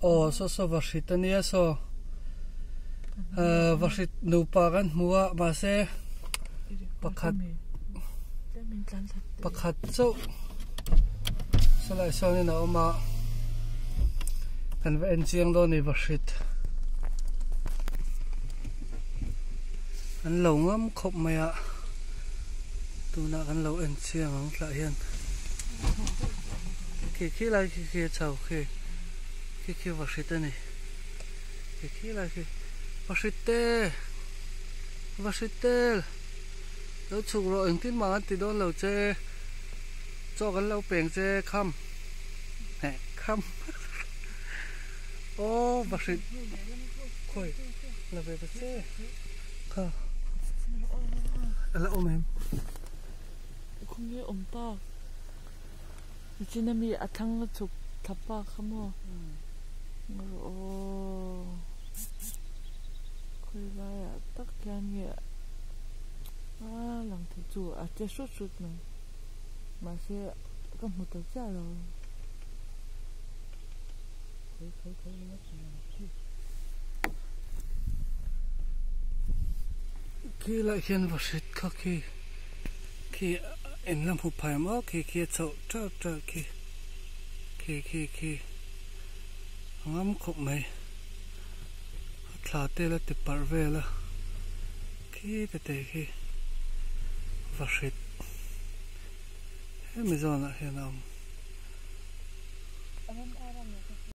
Aw saw saw vahrit ania saw ahh vahrit nupa kan hmu a mahse pakhat pakhat chauh sawlai sawnin a awm a kan va en chiang dawn a ni vahrit an lo ngam khawp mai a tunah kan lo en chiang ang tlah hian khi khi lai khi khi a chho khi khi khi vahrit a ni khi khi lai khi vahrit te vahrit te lo chhuk rawh engtin mah an ti dawn lo che chaw kan lo peng che kham heh kham aw vahrit khawi la ve ta che kha a la awm em. Khawnge awm tak nichin ami a thlang a chhuk thla pa kha maw aw khawi laiah tak hian nge a lang thei chu a che hrut hrut mai mahse ka hmu ta chiah lo. Khi lai hian va hrit kha khi khi in la hmu phai maw khi khi a chhoh teuh teuh khi khi khi khi a ngam khawp mai a thla te la ti parh vel a khi te te khi va hrit hemi zawnah hian a awm.